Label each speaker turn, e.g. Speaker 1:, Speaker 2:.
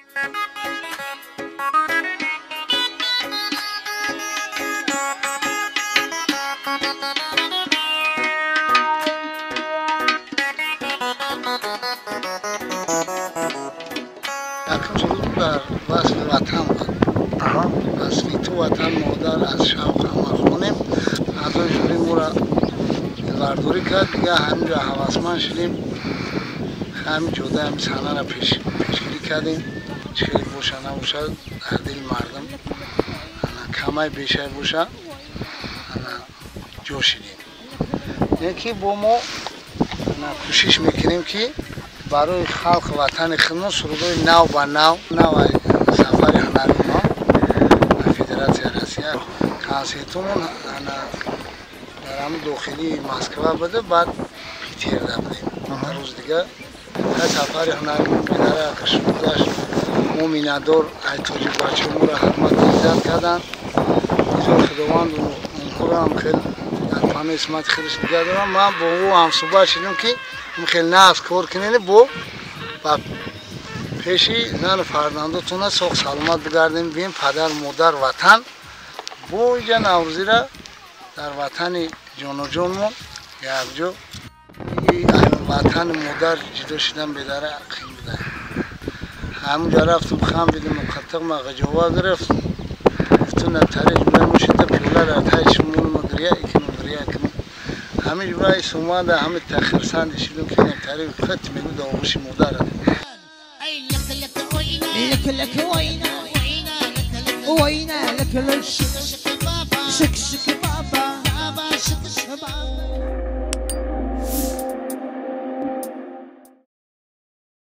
Speaker 1: Якум суруд дар васфи ватан буд. Васфи ту ватан модар аз шавқ ҳама хонем. Аъзои жюри моро дилбардорӣ кард. Дига ҳаминҷо ҳавасманд шудем. Ҳамин ҷода ҳамин саҳнаро пешгирӣ кардем. Чӣ хеле боша набошад дар дили мардум камай бешай боша ҷо шидем. Ки бо мо кӯшиш мекунем ки барои халқ ватани худмон сурудҳои нав ба нав нав сафари ҳунарии мо ба Федератсияи Россия консертумон дар ҳамин дохилии Москва буда, баъд Питерда будем. Рӯз дига сафари ҳунарии бедара гузашт. Мо миннатдор ай тоҷик бачаҳомонро ҳурмату иззат карданд. Бизор Худованд онҳоро ҳам хел дар паноҳи исмати худаш нигаҳ дорам. Ман бо ӯ ҳамсӯҳбат шудем ки хел нағз кор кунед, бо ба пеши зану фарзандотона соғ саломат бигардем, бием падар модар ватан. Бо инҷа Наврӯзира дар ватани ҷоноҷонмон якҷо ватани модар ҷудо шудан бедара қин буда. Ҳамунҷа рафтум, хам бидим, қатиқ ма ғиҷова гирифт. Гуфтум тари ҷумлаи мо шида пиёла дар таи чишмонма гиря икунум, гиря икунум. Ҳамин ҷумлаи сумада ҳамин тахирсанди шидум ки тари хат мегӯ дар оғӯши модар.
Speaker 2: لك لك وينا وينا لك لك شك شك.